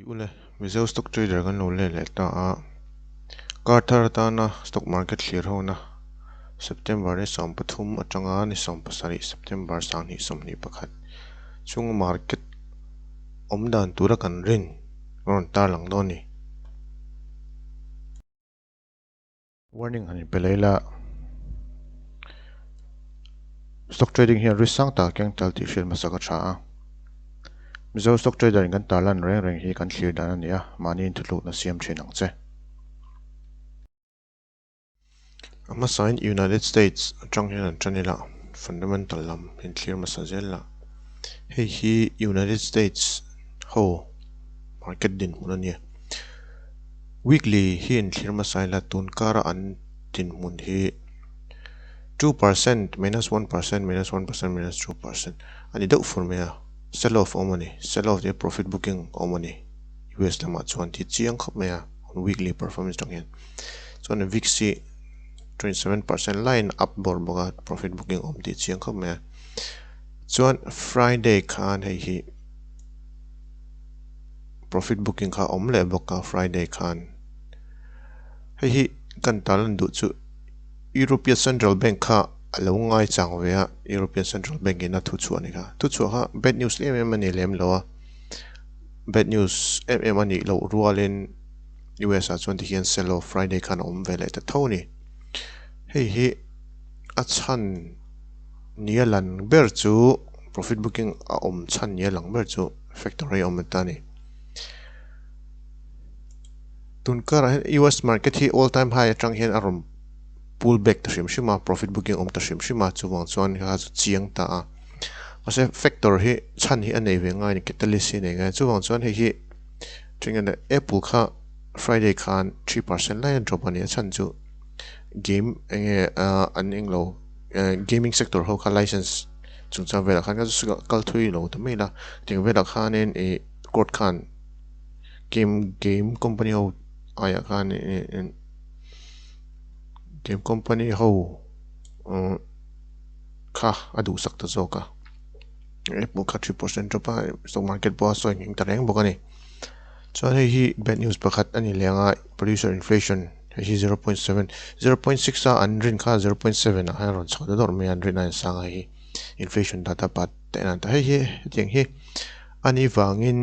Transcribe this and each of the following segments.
Ule, Mizo stock trader kan lo let leh ta a, kar thar atana stock market thlir hona September ni 13 atanga ni 17 September 2021 chunga market awm dan tura kan rin a rawn tarlang dawn a ni. Warning han inpe leh ila, Stock trading hian risk sang tak a keng tal tih hriat hmasa ka tha a. Mizo stock trader in kan tarlan reng reng hi kan thlir dan a ni a, mahni inthutlukna siam thin ang che. A hmasain United States atang hian an tan ila, fundamental lam inthlir hmasa zel la. Hei hi United States ho market dinhmun a nia. Weekly hi inthlir hmasa ila tun kara an dinhmun hi 2% minus 1% minus 1% minus 2% a ni deuh fur mai a, sell off a awm a ni, sell off leh profit booking a awm a ni US lamah chuan tih chiang khawp mai a on weekly performance atang hian. Chuan VIX hi 27% laiin up bawrh bawk a profit booking a awm tih chiang khawp mai a. Chuan Friday khan hei hi. Profit booking kha a awm leh bawk a Friday khan. Hei hi kan tarlan duh chu European Central Bank kha a lo ngai chang ve a, European Central Bank in a thu chhuah a ni kha. Thu chhuah kha bad news em em a ni lem lo a, bad news em em a nih loh rualin US ah chuan tihian sell off Friday khan a awm ve leh ta tho a ni. Hei hi a chhan nia lan ber chu profit booking a awm chhan nia lang ber chu factory awm ta a ni. Tun karah hian US market hi all time high atang hian a rawn pull back ta hrim hrim a, profit booking awm ta hrim hrim a, chuvang chuan kha chu chiang ta a. Mahse factor hi chhan hi a nei ve ngai a ni, catalyst hi a nei ngai a, chuvang chuan hei hi thenga Apple kha Friday khan 3% lai a drop a ni a, chhan chu game enge an englo gaming sector ho kha license chungchang velah khan kal thui lo ta mai la tiang velah khanin ih court khan game game company ho aiah khan ih game company ho uhh kha a duhsak ta zawk a apple kha 3% drop a stock market pawh a sawi nghing ta reng bawk a ni chuan hei hi bad news pakhat a ni leh ang a producer inflation hei hi 0.7 0.6 a an rin kha 0.7 ah hian a rawn chho ta dawrh mai a an rin a insang a hei hi. Inflation data pat te en an ta hei hi hetiang hi ani vangin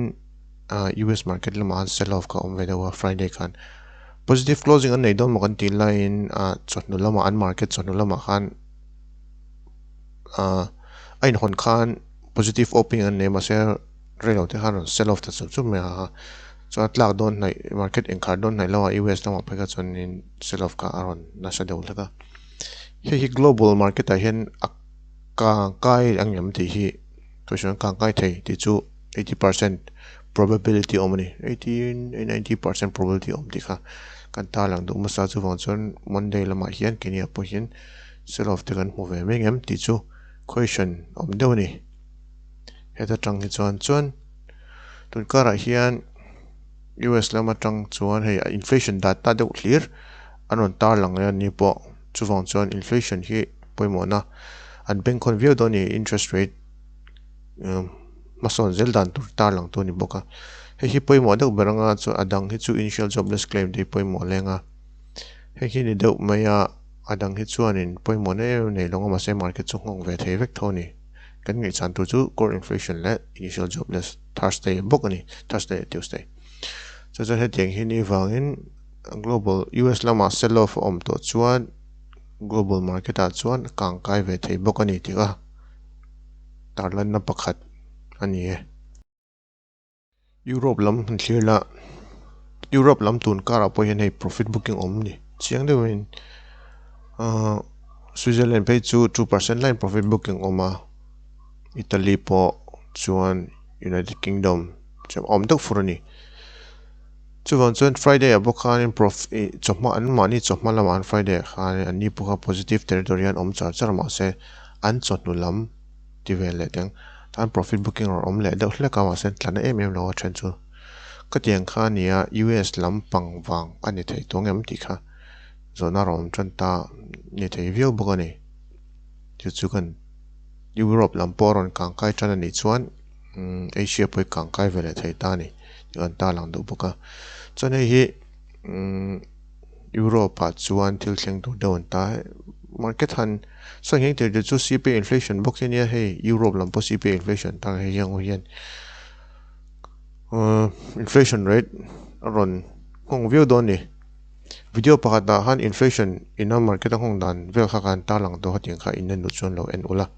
ah US market lamah khan sell off kha a awm ve deuh a Friday khan positive closing an nei dawn maw kan tih laiin ah chawhnu lamah an market chawhnu lamah khan ah a inhawn khan positive opening an nei a mahse rei lo te khan rawn sell off ta chuk chuk mai a chuan a tlak dawn hnaih market inkhar dawn hnaih lamah US lamah phei kha chuanin sell off kha a rawn nasa deuh hlek a. Hei hi global market ah hian a kangkai ang em tih hi question a kangkai thei tih chu 80% probability awm a ni 80 90% probability awm tih kha kan tarlang duh hmasa chuvang chuan Monday lamah hian keini ah pawh hian sell off te kan hmu ve mai ang em tih chu question awm deuh a ni heta tang hi chuan chuan tun karah hian U_S lam atang chuan hei inflation data deuh hlir. An rawn tar lang leh a ni pawh chuvang chuan inflation hi pawimawhna an bengkhawn viau dawn a ni interest rate hmasawn zel dan tur tar lang tu a ni bawk a hei hi pawimawh deuh ber anga chuan a dang hi chu initial jobless claim te hi pawimawh leng a hei hi ni deuh mai a a dang hi chuanin pawimawhna em em nei lo a mahse market chu nghawng ve thei vek tho a ni kan ngaihchhan tur chu core inflation leh initial jobless Thursday bawk a ni Thursday leh Tuesday chu chuan hetiang hi ni vangin. Global US lamah sell off a awm tawh chuan global market ah chuan kang kai ve thei bawk a ni tih a tarlanna pakhat a ni e. Europe lam han thlir la Europe lam tun karah pawh hian hei profit booking awm ni chiang deuhin ahh Switzerland phei chu 2% laiin profit booking awm a Italy pawh chuan United Kingdom chu a awm deuh fur a ni. Chuvang chuan Friday ah bawk khanin prof ih chawhma an mahni chawhma lamah an Friday ah khanin an ni pawh kha positive territory an awm char char mahse an chawhnu lam ti vel leh teng tan profit booking rawn awm leh deuh hlek a mahse an tla na em em lo a then chu ka tiang kha nia US lam pang vang a ni thei tawng em tih kha zawhna rawn awm tan ta ni thei viau bawk a ni chu chu kan Europe lam pawh a rawn kangkai tan a nih chuan Asia pawh hi kangkai ve leh thei ta a ni. Kan tarlang duh bawk a. Chuan hei hi Europe ah chuan thil thleng tur deuh an ta. Market han sawi ngheng thei chu CPI inflation bawk hi ania hei Europe lam pawh CPI inflation tak hei hian hian inflation rate a rawn nghawng viau dawn a ni. Video pakhat ah khan inflation ina market a nghawng dan vel kha kan tarlang tawh a tiang kha in en duh chuan lo en ula.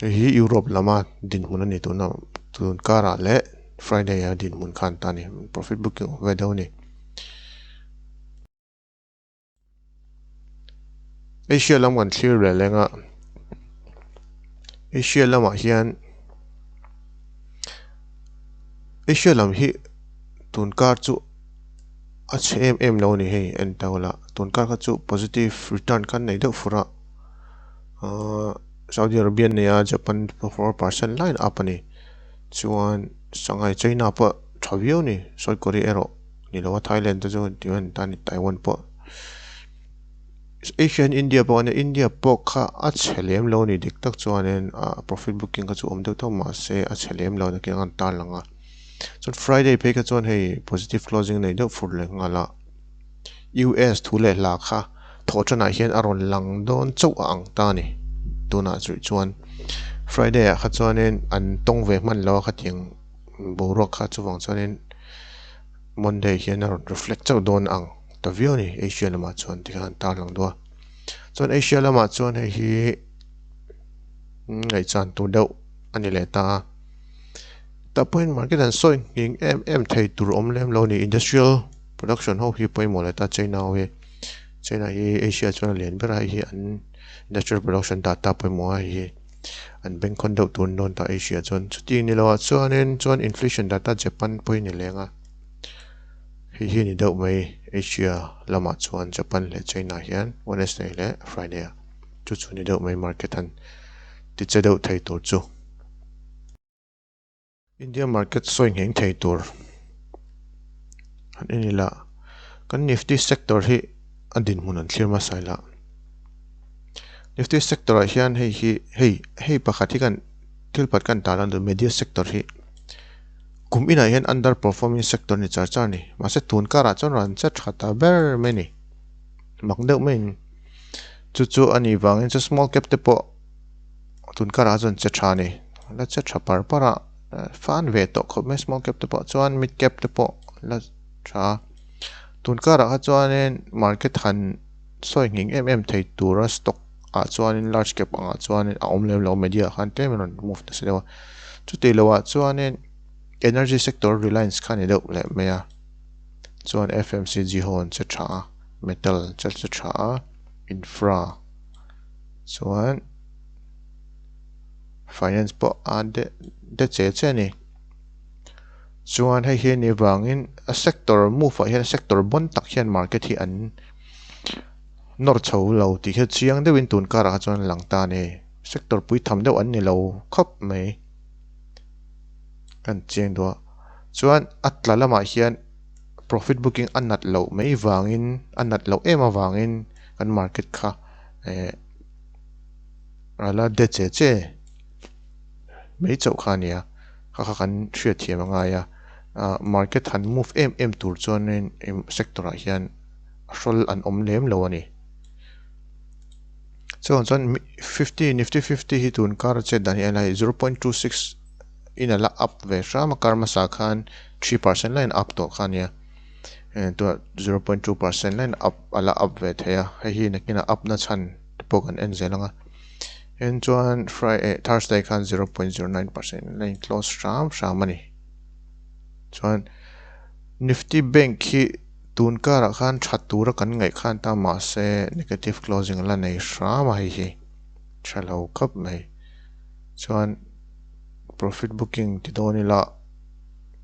Hei hi Europe lama dinhmun a ni tuna tun karah leh Friday a dinhmun khan ta a ni profit booking awm ve deuh a ni. Asia lam kan thlir leh leng a Asia lamah hian Asia lam hi tun kar chu a chhe em em lo a ni hei en ta ula tun kar kha chu positive return khan nei deuh fur a. Ahh Saudi Arabia nei a Japan 4% laiin up a ni chuan Shanghai China pawh tha viau a ni South Korea erawh ni lo a Thailand te chu tihian tan Taiwan pawh Asian India pawh a nia India pawh kha a chhe lem lo a ni dik tak chuanin ah profit booking kha chu awm deuh tho mahse a chhe lem lo nakin a tarlang a chuan Friday phei kha chuan hei positive closing nei deuh fur leh nghal a. US thu leh hla kha thawhṭanah hian a rawn lang dawn chauh a ang ta a ni. Tunah chuih chuan Friday ah kha chuanin an tawng ve hman lo a khatiang boruak kha chuvang chuanin Monday hian a rawn reflect chauh dawn ang ta viau a ni Asia lamah chuan tikhan an tarlang duh a. Chuan Asia lamah chuan hei hi ngaihchan tur deuh a ni leh ta a. Tah pawhin market an sawi nghing em em thei tur awm lem lo a ni industrial. Production ho hi pawimawh leh ta China ho hi China hi Asia chuan a lian ber a hei hi an industrial production data pawimawh a hei hi an bengkhawn deuh tur an dawn ta Asia chuan chuti ni loh ah chuanin chuan inflation data Japan pawh hi ni leng a hei hi a ni deuh mai Asia lamah chuan Japan leh China hian Wednesday leh Friday ah chu chu ni deuh mai market han ti che deuh thei tur chu. India market sawi ngheng thei tur han en ila kan nifty sector hi a dinhmun an thlir hmasa ila nifty sector ah hian hei hi hei hei pakhat hi kan thil pakhat kan tarlan duh media sector hi kum inah hian under performing sector a ni char char a ni mahse tun karah chuan rawn che tha ta ber mai a ni mak deuh maiin chu chu a nih vangin chu small cap te pawh. Tun karah chuan che tha a ni la che tha par par a fan ve tawh khawp mai small cap te pawh chuan mid cap te pawh la tha a tun karah kha chuanin market han sawi nghing em em thei tura stock ah chuanin large cap angah chuanin a awm lem lo media ah khan tlem a rawn move nasa deuh a chuti loh ah chuanin energy sector reliance kha a ni deuh leh mai a chuan F_M_C_G ho an che tha a metal che tha a infra. Chuan finance pawh a de de che che a ni. Chuan hei hi a nih vangin a sector move ah hian sector bawn tak hian market hi an nawr chho lo tih hi chiang deuhin tun karah kha chuan a lang ta a ni. Sector pui tham deuh an ni lo khawp mai kan chiang duh a. Chuan a tla lamah hian profit booking a nat loh mai vangin a nat loh em avangin kan market kha. Eh a la de che che mai chauh kha a nia kha kha kan hriat thiam a ngai a ah market han move em em tur chuanin sector ah hian a hrawl an awm lem lo a ni chuan chuan fifty nifty fifty hi tun kar a chet dan hi a la hei 0.26 in a la up ve hram a kar hmasa khan 3% laiin a up tawh kha a nia. Tunah 0.2% laiin up a la up ve thei a hei hi nakinah up na chhan te pawh kan en zel ang a hen chuan Friday Thursday khan 0.09% laiin close hram hram a ni chuan Nifty bank hi tun karah khan tha tura kan ngaih khan ta mahse negative closing a la nei hram a hei hi tha lo khawp mai chuan profit booking ti dawn ila.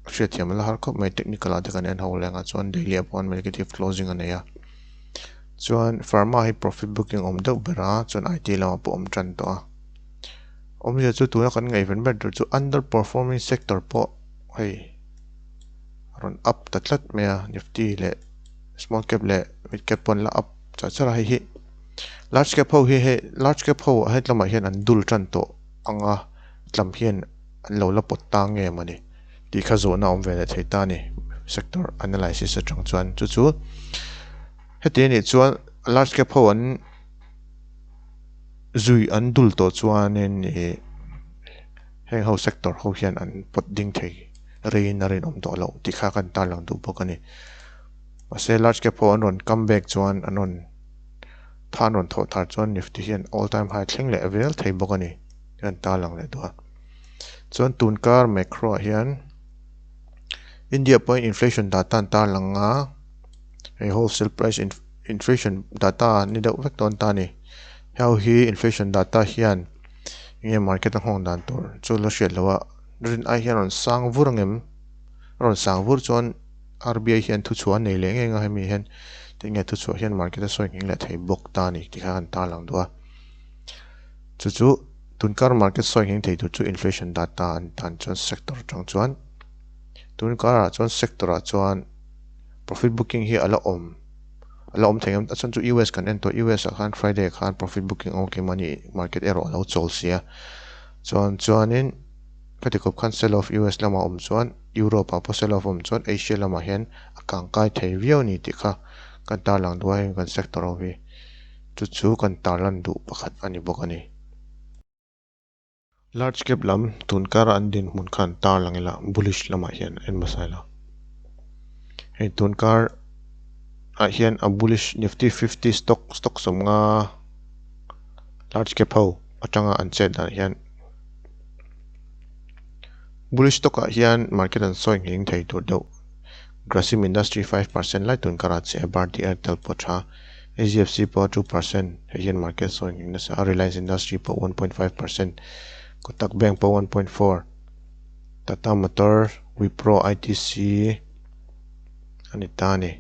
Hriatthiam a la har khawp mai technical ah te kan en ho leh ang a chuan daily ah pawh negative closing a nei a chuan pharma hi profit booking awm deuh ber a chuan I_T lamah pawh awm tan tawh a awmzia chu tuna kan ngaihven ber tur chu under performing sector pawh hei a rawn up ta tlat mai a nifty leh small cap leh mid cap pawh an la up char char a hei hi large cap ho hi hei large cap ho a hetlamah hian an dul tan tawh ang a tlam hian an lo la pawt ta nge mawni. Tih kha zawhna awm ve leh thei ta a ni sector analysis atang chuan chu chu heti anih chuan large cap ho an zui an dul tawh chuanin ih heng ho sector ho hian an pawt ding thei reiin a rinawm tawh loh tih kha kan tarlang duh bawk a ni. Mahse large cap ho an rawn come back chuan an rawn tha an rawn thawh thar chuan nifty hian all time high thleng leh vel thei bawk a ni tih kan tarlang leh duh a. Chuan tun kar macro ah hian India pawhin inflation data an tarlang a hei wholesale price inflation data ni deuh vek dawn ta a ni. Heu hi inflation data hian enge market a nghawng dan tur chu la hriat loh a rin ai hian a rawn sang vur ang em a rawn sang vur chuan R_B_I hian thuchhuah a nei leh ngei ang a hemi hian tinge thuchhuah hian market a sawi nghing leh thei bawk ta a ni tih kha an tarlang duh a chu chu. Tunkar market sawi nghing thei tur chu inflation data an tan chuan sector atang chuan tunkarah chuan sector ah chuan profit booking hi a la awm a la awm thei ang a chhan chu US kan en tawh US ah khan Friday khan profit booking a awm keimahni market erawh a lo chawl si a chuan chuanin khati khawp khan sell off US lamah awm chuan Europe ah pawh sell off awm chuan Asia lamah hian a kangkai thei viau a ni tih kha kan tarlang duh a heng kan sector ho hi chu chu kan tarlan duh pakhat a ni bawk a ni. Large cap lam tun kara an dinhmun khan tar lang ila bullish lamah hian en hmasa ila. Hei tun kar ah hian a bullish nifty 50 stock stock sawmnga large cap ho atanga an chet dan hian bullish stock ah hian market an sawi nghing thei tur deuh. Grasim industry 5% lai tun karah che a Bharti Airtel pawh tha. HDFC pawh 2% hei hian market sawi nghing nasa a, Reliance Industry pawh 1.5%, Kotak Bank pawh 1.4, Tata Motor, Wipro, ITC a ni ta a ni.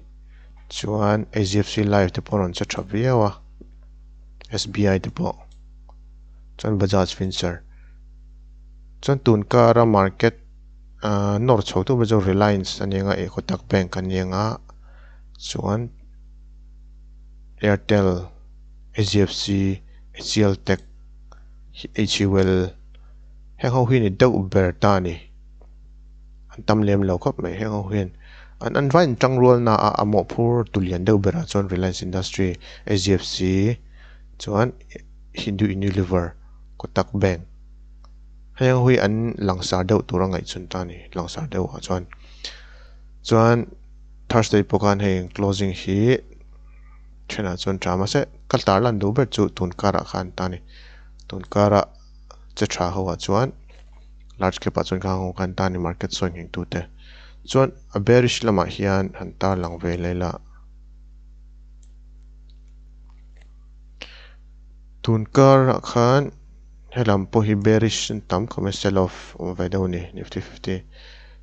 Chuan HDFC Life te pawh a rawn che tha viau a, SBI te pawh, chuan Bajaj Finserv. Chuan tun kara market ahh nawr chho tu ber chu Reliance a ni ang a, Kotak Bank a ni ang a, chuan. Airtel, HDFC, HCL Tech, HUL heng ho hi ni deuh ber ta a ni. An tam lem lo khawp mai heng ho hian an an vai in tang rual na a a mawhphur tu lian deuh berah chuan Reliance Industry, HDFC chuan Hindu Unilever, Kotak Bank heng ho hi an langsar deuh tur a ngaihchhun ta a ni langsar deuh ah chuan chuan. Thursday pawh khan hei closing hi thenah chuan tha mahse ka tar lan duh ber chu tun karah khan ta a ni tun kara che tha ho ah chuan large cap ah chuan khang ho khan ta a ni market sawi nghing tu te chuan a bearish lamah hian han tar lang ve leh ila tun karah khan helam pawh hi bearish an tam khawp mai sell off awm ve deuh a ni nifty fifty.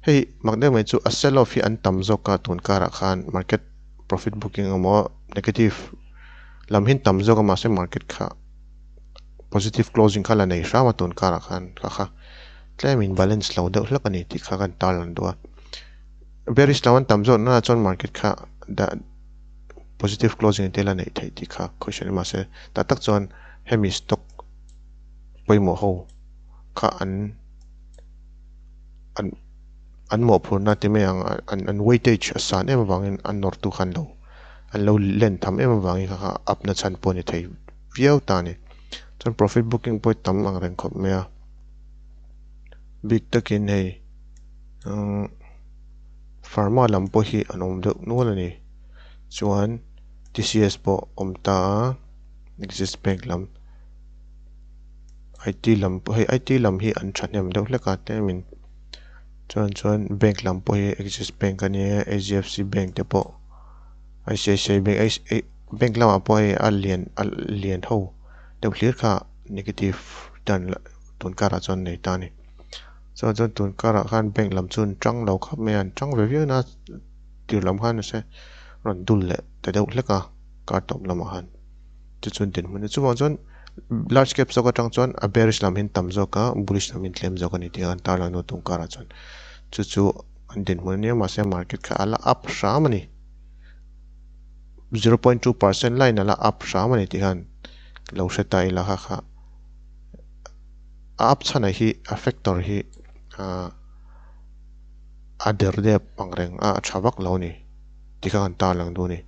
Hei mak deuh mai chu a sell off hi an tam zawk a tun karah khan market profit booking emaw negative lam hi an tam zawk a mahse market kha positive closing kha la nei hram a tun karah khan kha kha tlem in balance lo deuh hlek a ni tih kha kan tarlang duh a bearish lam an tam zawk nana chuan market kha dah positive closing te la neih theih tih kha question a mahse tah tak chuan hemi stock pawimawh ho kha an. An an mawhphurhna ti mai ang an an weightage a san em avangin an nawrtu kha an lo an lo len tham em avangin kha kha up na chhan pawh a ni thei viau ta a ni. Chuan profit booking pawh hi tam ang reng khawp mai a bik takin hei umm pharma lam pawh hi an awm deuh nual a ni. Chuan T_C_S pawh awm ta a Axis bank lam. I_T lam pawh hei I_T lam hi an thahnem deuh hlek a tlemin chuan chuan bank lam pawh hi axis bank a nia H_D_F_C bank te pawh I_C_I_C_I bank bank lamah pawh hei a lian a lian ho deuh hlir kha negative return tun karah chuan nei ta a ni chuan chuan tun karah khan bank lam chu an tang lo khawp mai a an tang ve viau na tir lam khan mahse rawn dul leh ta deuh hlek a kar tawp lamah khan. Chu chuan dinhmun a chuvang chuan large cap zawk atang chuan a bearish lam hian tam zawk a bullish lam hian tlem zawk a ni tih a tarlang a tum karah chuan chu chu an dinhmun a nia mahse market kha a la up hram a ni 0.2% line a la up hram a ni tih khan lo hre ta ila kha kha a up chhan ah hi a factor hi ahh. a der dep ang reng a a tha vak lo a ni tih kha kan tarlang duh a ni.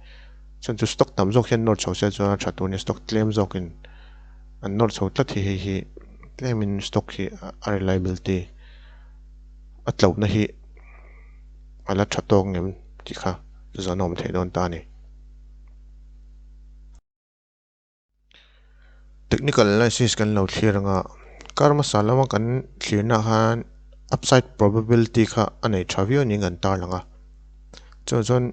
Chuan chu stock tam zawk hian nawr chho se chuan a tha tur a ni stock tlem zawkin an nawr chho tlat hi hei hi tlemin stock hi a reliability a tlohna hi a la tha tawk ngem tih kha zawn a awm theih dawn ta a ni. Technical analysis kan lo thlir anga kar hmasa lama kan thlirna khan upside probability kha a nei tha viau niin kan tarlang a chuan chuan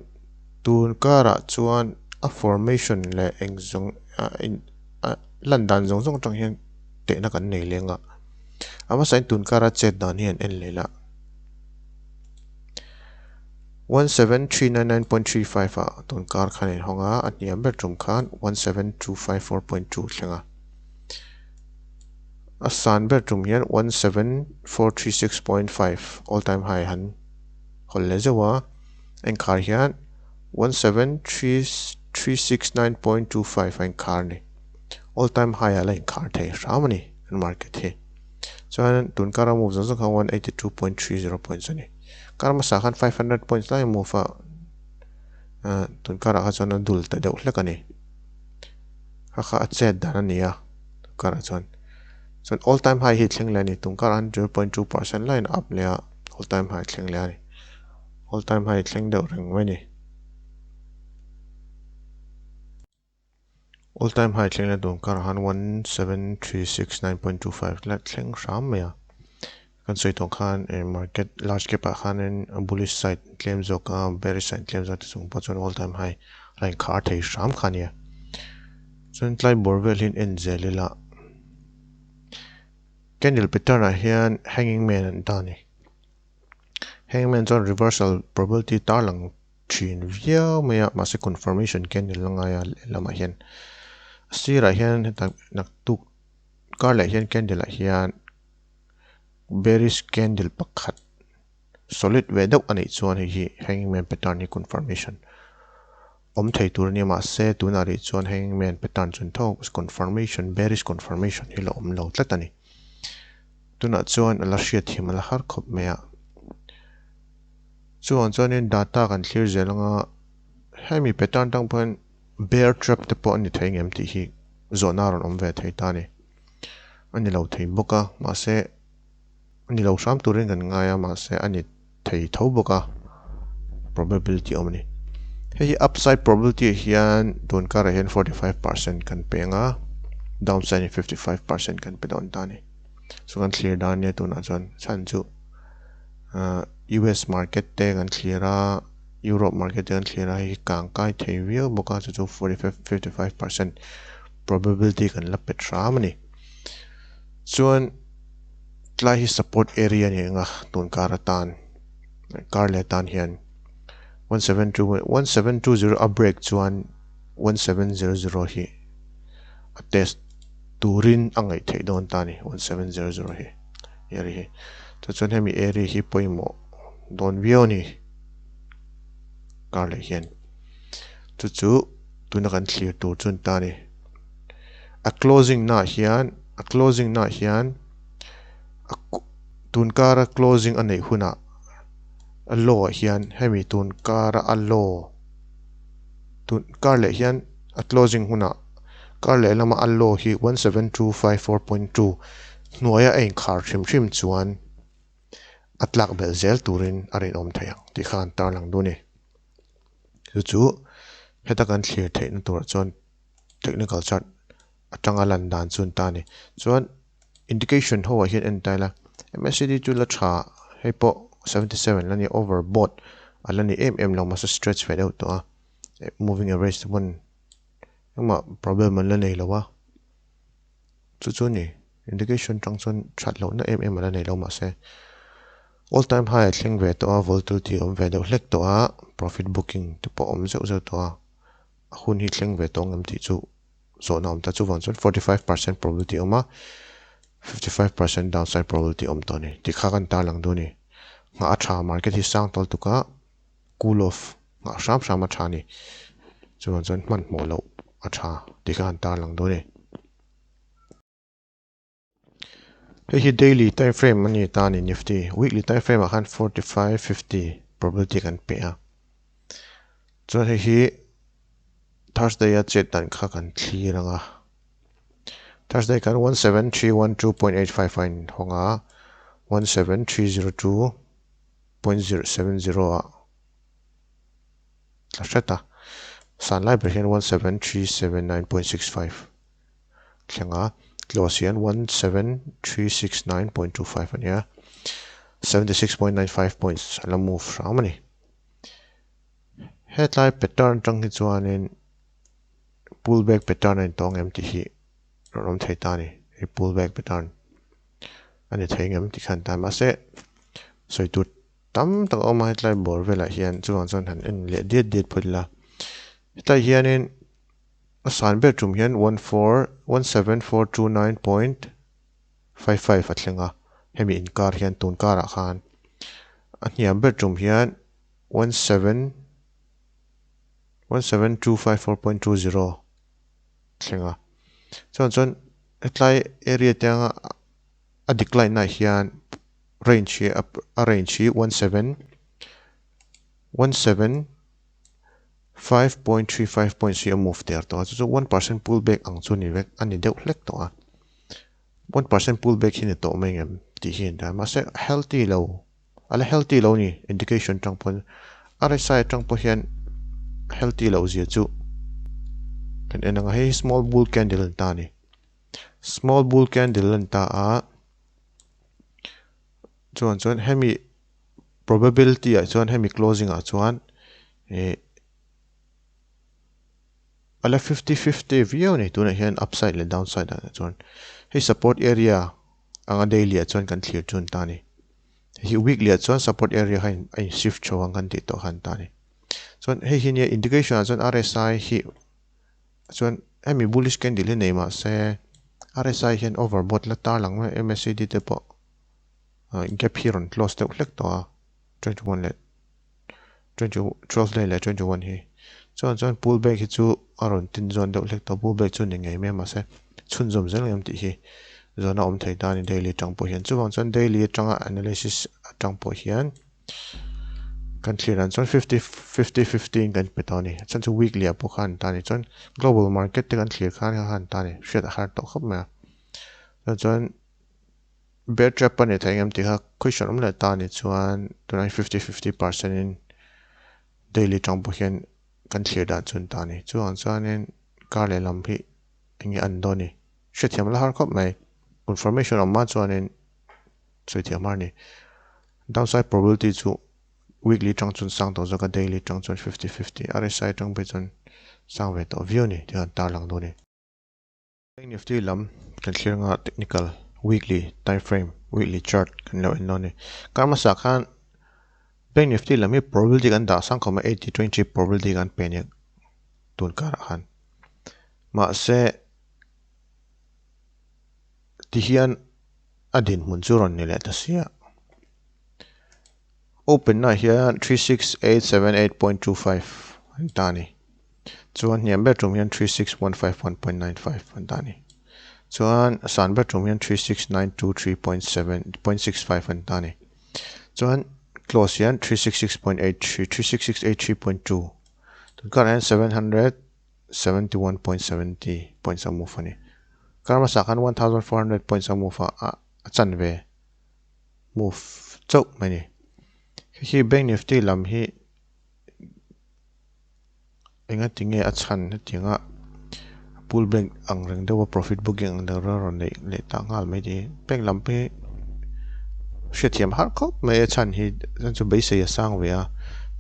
tun karah chuan a formation leh eng zawng ah lan dan zawng zawng atang hian tehna kan nei leng a a hmasain tun kara chet dan hi an en leh la. 17399.35 ah tun kar khan a inhawng a, a hniam ber tum khan 17254.2 thleng a. A san ber tum hian 17436.5 all time high han hawl leh zeuh a, a inkhar hian 17369.25 a inkhar a ni. All time high ah la inkhar thei hram a ni kan market hi. Chuan tun kar a move zawng zawng kha 182.30 points a ni. Kar hmasa khan 500 points lai a move a, tun karah kha chuan a dul ta deuh hlek a ni. Kha kha a chet dan a ni a tun karah chuan. Chuan all time high hi thleng leh a ni. Tun karah khan 0.2% laiin a up leh a, all time high thleng leh a ni. All time high thleng deuh reng mai a ni. All time high thleng la dawn karah khan 17369.25 la thleng hram mai a. Kan sawi tawh khan eh market large cap ah khanin a bullish side tlem zawk a bearish side tlem zawk te chung pawh chuan all time high a inkhar thei hram kha a nia. Chuan tlai bawr vel hi en zel ila candle pattern ah hian hanging man an ta a ni. Hanging man chuan reversal probability tarlang thin viau mai a mahse confirmation candle la ngai a lehlamah hian a sirah hian heta naktuk kar leh hian candle ah hian bearish candle pakhat solid ve deuh a neih chuan hei hi hanging man pattern hi confirmation awm thei tur a nia mahse tunah rih chuan hanging man pattern chun tho confirmation bearish confirmation hi la awm lo tlat a ni tunah chuan a la hriatthiam a la har khawp mai a. Chuan chuanin data kan thlir zel anga hemi pattern tang pawh hian bear trap te pawh a ni thei ngem tih hi zawhna a rawn awm ve thei ta a ni. A ni lo thei bawk a mahse a ni lo hram turin kan ngai a mahse a ni thei tho bawk a probability awm a ni. Hei hi upside probability ah hian tun karah hian 45% kan pe anga downside in 55% kan pe dawn ta a ni. Chu kan thlir dan nia tunah chuan chhan chu. Ahh US market te kan thlir a Europe market te kan thlir a hei hi kang kai thei viau bawk a chu chu 45 55% probability kan la pet hram a ni chuan tlai hi support area a ni ang a tun kar atan kar leh atan hian 172 1720 a break chuan 1700 hi a test turin a ngaih theih dawn ta a ni 1700 hi. Area hi chu chuan hemi area hi pawimawh dawn viau a ni kar leh hian chu chu tuna kan thlir tur chu an ta a ni a closing naah hian a closing naah hian a tun kara closing a neih hunah a law ah hian hemi tun kara a law tun kar leh hian a closing hunah kar leh lama a law hi 17254.2 hnuaia a inkhar hrim hrim chuan a tlak belh zel turin a rinawm thei ang tih kha an tarlang duh a ni. Chu chu heta kan thlir theihna turah chuan technical chart atanga lan dan chu an ta a ni. Chuan indication ho ah hian en ta ila MACD chu la tha hei pawh 77 la ni overbought a la ni em em lo mahse stretch ve deuh tawh a moving average te pawn engmah problem an la nei lo a. Chu chu ni indication tang chuan that lohna em em a la nei lo mahse all time high a thleng ve tawh a volatility a awm ve deuh hlek tawh a profit booking te pawh a awm zeuh zeuh tawh a a hun hi thleng ve tawh ang em tih chu zawhna a awm ta chuvang chuan 45% probability a awm a 55% downside probability a awm tawh a ni tih kha kan tarlang duh a ni nghah a tha market hi sang tawl tuk a cool off nghah hram hram a tha a ni chuvang chuan hmanhmawh loh a tha tih kha han tarlang dawn e. Hei hi daily time frame a ni ta a ni Nifty. Weekly time frame ah khan 45 50 probability kan pe a. Chuan hei hi Thursday a chet dan kha kan thlir ang a. Thursday khan 17312.85 a inhawng a, 17302.070 ah tla hret a. San lai ber hian 17379.65 thleng a, close hian 17369.25 a ni a, 76.95 points a la move hram a ni. Hetlai pattern atang hi chuanin pullback pattern a intawng em tih hi rawn awm thei ta a ni. Hei pullback pattern a ni thei ngem tih khan ta mahse sawi tur tam tak a awm a hetlai bawr velah hian chuvang chuan han en leh diat diat phawt ila. Hetlai hianin a san ber tum hian 14 17429.55 a thleng a, hemi inkar hian tun karah khan a hniam ber tum hian 17 17254.20 thleng a. Chuan chuan hetlai area te anga a decline na hian range hi a range hi 17 17 5.35 points hi a move der tawh a chu chu 1% pull back ang chu ni vek a ni deuh hlek tawh a. 1% pull back hi ni tawh mai ngem tih hi a ni ta mahse healthy lo A la healthy lo ni indication atang pawn RSI atang pawh hian healthy loh zia chu kan en ang a hei hi small bull candle an ta a ni small bull candle an ta a chuan chuan hemi probability ah chuan hemi closing ah chuan ih a la 50-50 viau a ni tunah hian upside leh downside ah chuan hei support area anga daily ah chuan kan thlir chu an ta a ni. Hei hi weekly ah chuan support area kha a in shift tho ang kan tih tawh kha an ta a ni. Chuan hei hi nia indication ah chuan RSI hi chuan hemi bullish candle hi nei mah se RSI hian overbought la tar lang mai MACD te pawh gap hi rawn close deuh hlek tawh a 21 leh 20 12 day leh 21 hi chuan chuan pull back hi chu a rawn tin zawn deuh hlek tawh pull back chu ni ngei mai a mahse chhunzawm zel ngem tih hi zawn a awm thei ta a ni daily atang pawh hian chuvang chuan daily atanga analysis atang pawh hian kan thlir dan chuan 50 50 50 in kan pe tawh a ni chuan chu weekly ah pawh khan an ta a ni chuan global market te kan thlir khan kha an ta a ni hriat a har tawh khawp mai a chuan chuan Bear trap a ni thei engem tih kha question awm leh ta a ni chuan tunah hian 50 50 percent in daily tang pawh hian kan thlir dan chu an ta a ni. Chuvang chuanin kar lehlam hi eng nge an dawn ni hrethiam la har khawp mai. Confirmation awm hma chuanin sawi thiam har a ni. Downside probability chu weekly tang chuan sang tawh zawk a daily tang chuan 50 50 RSI tang phei chuan sang ve tawh viau a ni tih kha an tarlang dawn a ni. Bank Nifty lam kan thlir anga technical weekly time frame weekly chart kan lo en dawn a ni. Kar hmasa khan Bank Nifty lam hi probability kan dah sang khawm a 80 20 probability kan pe nia tun karah khan. Mahse ti hian a dinhmun chu rawn ni leh ta sia. Open na hian 36878.25 an ta a ni. Chuan hniam ber tum hian 36151.95 an ta a ni. Chuan san ber tum hian 36923.7.65 an ta a ni. Chuan close hian 366.83 36683.2 tun karah hian 771.70 points a move a ni. Kar hmasa khan 1400 points a move a a chanve move chauh mai a ni. Hei hi Bank Nifty lam hi enga tinge a chhan hetianga pull back ang reng deuha profit booking ang deuh a rawn neih leh tak nghal mai tih hi bank lam hi hriatthiam har khawp mai a chhan hi chuan chu beisei a sang ve a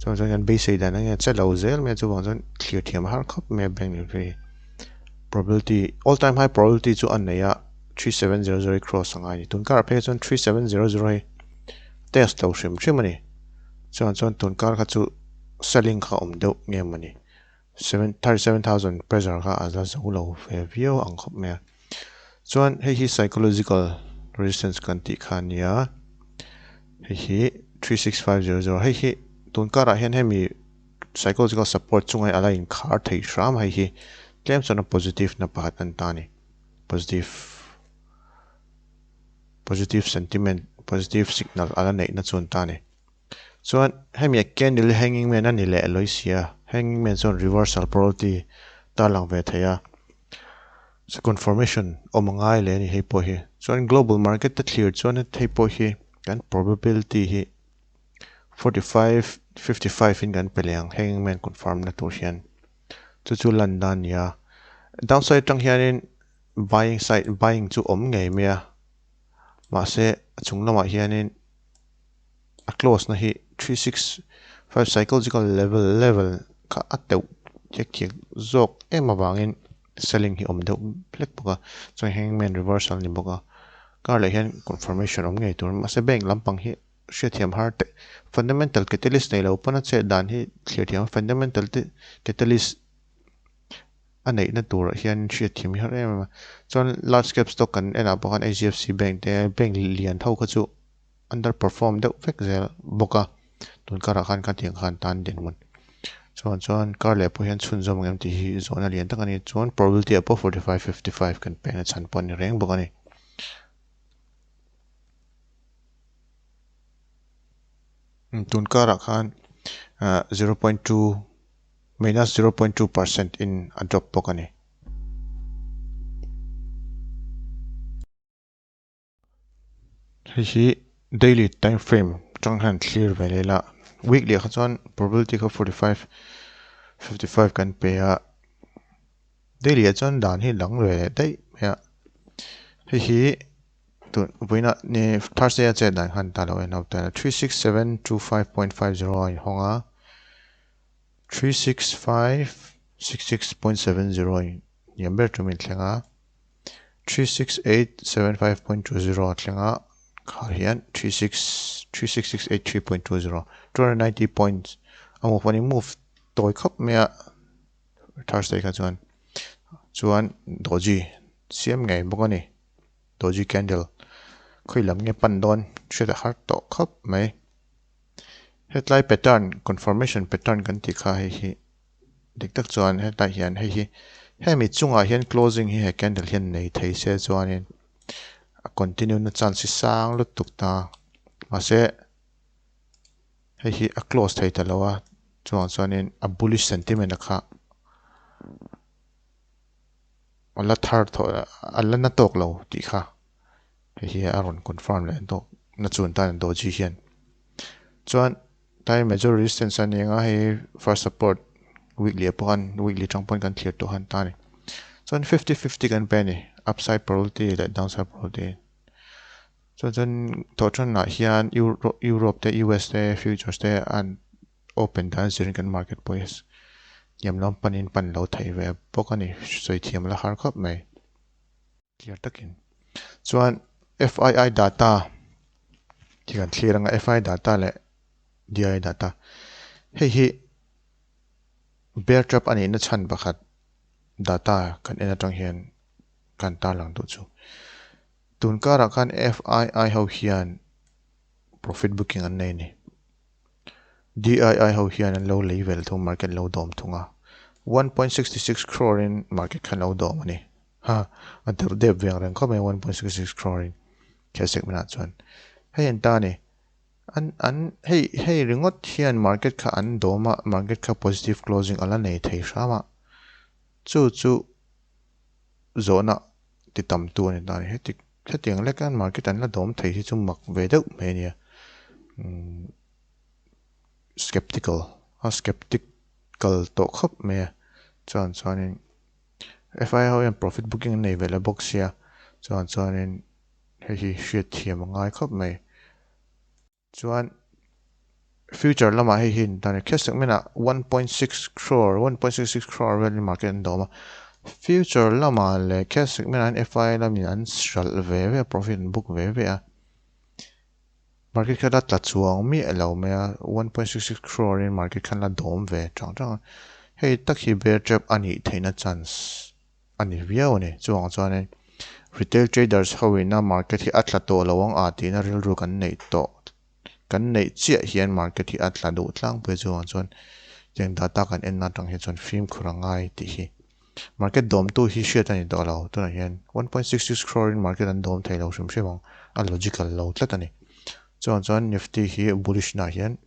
chuan chuan kan beisei dan enge che lo zel mai a chuvang chuan thlir thiam har khawp mai a bank lam hi probability all time high probability chu a nei a 3700 hi cross a ngai a ni tun karah phei chuan 3700 hi test lo hrim hrim a ni chuan chuan tun kar kha chu selling kha awm deuh nge mawni seven 37000 pressure kha a la zo lo ve viau ang khawp mai a chuan hei hi psychological resistance kan tih kha a nia hei hi 36500 hei hi tun karah hian hemi psychological support chunga a la inkhar thei hram hei hi tlem chuan a positive na pakhat an ta a ni positive. Positive sentiment, positive signal a la neihna chuan ta a ni. Chuan hemi a candle hi hanging man a ni leh lawi sia, hanging man chuan reversal probability tarlang ve thei a, so confirmation awm a ngai leh a ni hei pawh hi. Chuan global market te thlir chuan hei pawh hi kan probability hi 45, 55 in kan pe leh ang hanging man confirm na tur hian chu chu lan na a ni a. Downside atang hianin buying side buying chu awm ngei mai a, mahse a chung lamah hianin a close na hi 365 psychological level level kha a teuh thiak thiak zawk em avangin selling hi awm deuh hlek bawk a chuan hangman reversal ni bawk a kar leh hian confirmation awm ngei tur mahse bank lampang hi hriatthiam har teh fundamental catalyst nei lo pawn a chet dan hi thlir thiam a fundamental te catalyst a neihna turah hian hriatthiam hi har em em a chuan large cap stock kan enah pawh khan H_D_F_C bank te bank lian ho kha chu underperform deuh vek zel bawk a tun karah khan khatiang khan tan dinhmun chuan chuan kar leh pawh hian chhunzawm ang em tih hi zawhna lian tak a ni chuan probability ah pawh 45 55 kan pek na chhan pawh a ni reng bawk a ni. Tun karah khan 0.2 minus 0.2 percent in a drop bawk a ni. Hei hi daily time frame atang hian thlir ve leh ila weekly ah kha chuan probability kha 45 55 kan pe a daily ah chuan dan hi dang ve leh daih mai a hei hi tun vawiinah ni Thursday a chet dan khan ta lo en ho ta 36725.50 a inhawng a 36566.70 a inhniam ber tum inthleng a. 36875.20 a thleng a, khar hian 3636683.20, 290 points a move a ni, move tawi khawp mai a Thursday kha chuan chuan doji siam ngei bawk a ni, doji candle khawi lam nge pan dawn hriat a har tawh khawp mai. Hetlai pattern confirmation pattern kan tih kha hei hi Dik tak chuan hetlai hian hei hi hemi chungah hian closing hi he candle hian nei thei se chuanin a continue na chance hi sang lutuk ta mahse hei hi a close thei ta lo a chuvang chuanin a bullish sentiment a kha a la thar thawh a la na tawk lo tih kha hei hi a rawn confirm leh tawk na chun tan doji hian chuan. Tlai major resistance a ni anga hei first support weekly ah pawh khan weekly atang pawn kan thlir tawh khan ta a ni. Chuan 50-50 kan pe a ni upside probability leh downside probability. Chuan chuan thawhtanah hian Europe te US te futures te an open dan zirin kan market pawh hi hniam lam panin pan lo thei ve bawk a ni sawi thiam la har khawp mai. Clear takin. Chuan FII data khi kan thlir anga FII data leh DII data. Hei hi bear trap a nihna chhan pakhat data kan en atang hian kan tarlang duh chu. Tun karah khan FII ho hian profit booking an nei a ni. DII ho hian an lo lei vel thung market lo dawm thung a. 1.66 crore in market khan lo dawm a ni. Ha, a deuh dep veng reng khawp mai 1.66 crore in thil segment ah chuan. Hei an ta a ni. An an hei hei ringawt hian market kha an dawm a, market kha positive closing a la nei thei hram a. Chu chu zawhna ti tam tu a ni ta a ni. Heti hetiang lek hian market an la dawm thei hi chu mak ve deuh mai a nia. Umm skeptical a skeptical tawh khawp mai a. Chuan chuanin. FI ho hian profit booking an nei ve leh bawk sia chuan chuanin hei hi hriat thiam a ngai khawp mai. Chuan future lamah hei hi dan cash segment ah 1.6 crore 1.66 crore velin market an dawm a. Future lamah leh cash segment ah hian FI lamin an hralh ve ve a profit an book ve ve a. Market kha la tla chuang miah lo mai a, 1.66 crore in market khan la dawm ve tang tang a, hei tak hi bear trap a nih theihna chance a ni viau a ni. Chuvang chuanin retail traders ho ina market hi a tla tawh lo ang a tihna rilru kan neih tawh kan neih chiah hian market hi a tla duh tlangpui a, chuvang chuan tiang data kan enna atang hi chuan fimkhur a ngai tih hi Market dawmtu hi hriat a ni tawh lo. Tunah hian 1.66 crore in market an dawm thei lo hrim hrim ang. a logical lo tlat a ni. Chuvang chuan Nifty hi bullish naah hian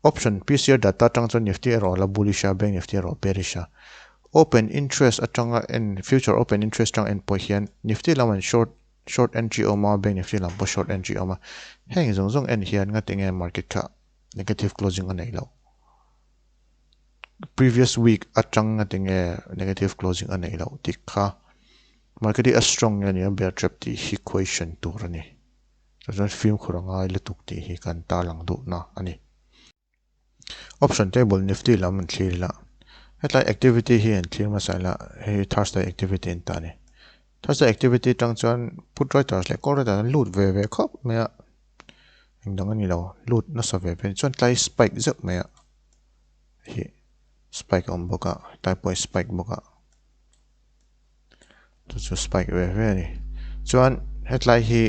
option PCR data atang chuan Nifty erawh a la bullish a, Bank Nifty erawh bearish a. Open interest atanga en future open interest atanga en pawh hian Nifty lam an short short entry awm a, Bank Nifty lam pawh short entry awm a. Heng zawng zawng en hian ngati nge market kha negative closing a neih loh. Previous week atang ngati nge negative closing a neih loh tih kha market hi a strong nge nia bear trap tih hi question tur a ni. Chuan chuan fimkhur a ngai lutuk tih hi kan tarlang duhna a ni. Option table Nifty lam an thlir ila. Hetlai activity hi an thlir hmasa ila hei hi Thursday activity an ta a ni. Thursday activity atang chuan put writers leh call writers an lut ve ve khawp mai a. Engdang a ni lo lut nasa ve ve chuan tlai spike zeuh mai a. Hi spike a awm bawk a tlai pawh hi spike bawk a. Chu chu spike ve ve a ni. Chuan hetlai hi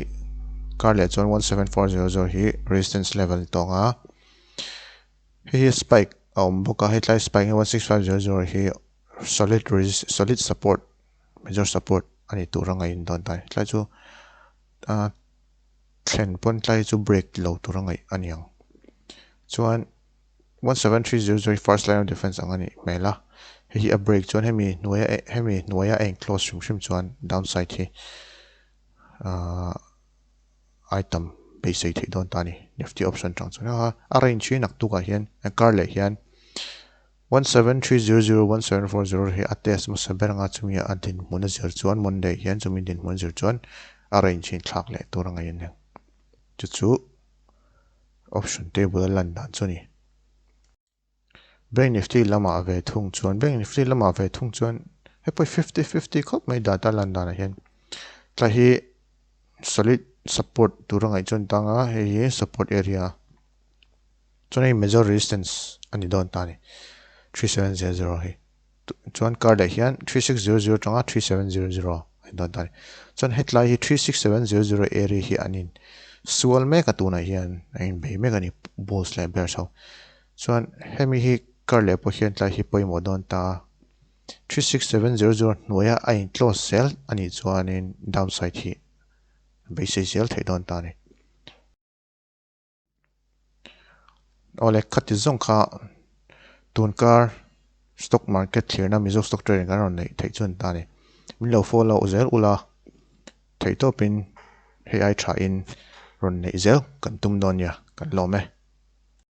kar leh chuan 17400 hi resistance level ni tawng a. Hei hi spike a awm bawk a hetlai spike hi 16500 hi solid resist solid support major support a ni tur anga in dawn ta a ni. Tlai chu ah thlen pawn tlai chu break lo tur a ngaih a ni ang. Chuan 17300 hi first line of defense ang a nih hmel a, hei hi a break chuan hemi hnuaia hemi hnuaia a enclose hrim hrim chuan downside hi ahh item beisei theih dawn ta a ni. Nifty option tang chuan a a range hi naktukah hian kar leh hian 17300 1740 hi a test hmasa ber anga chumi a dinhmun a zir chuan Monday hian chumi dinhmun a zir chuan a range hi thlak leh tur a ngaih a ni. Chu chu option table a lan dan chu a ni. Bank Nifty lamah ve thung chuan Bank Nifty lamah ve thung chuan hei pawh hi fifty fifty khawp mai data lan danah hian tlai hi solid support tur a ngaih chuan tang a hei hi support area chuan hei major resistance a ni dawn ta a ni 3700 hi. Chuan card ah hian 3600 atanga 3700 a in dawn ta a ni. Chuan hetlai hi 36700 area hi an in sual mek a tunah hian a in bei mek a ni bulls leh bears ho. Chuan hemi hi card leh pawh hian tlai hi pawimawh dawn ta a. 36700 hnuaia a in close zel a nih chuanin downside hi beisei zel theih dawn ta a ni. Awle khati zawng kha tunkar stock market thlirna Mizo stock trading kan rawn neih theih chu an ta a ni. Min lo follow zel ula theihtawpin hei ai thain rawn neih zel kan tum dawn nia kan lawm e.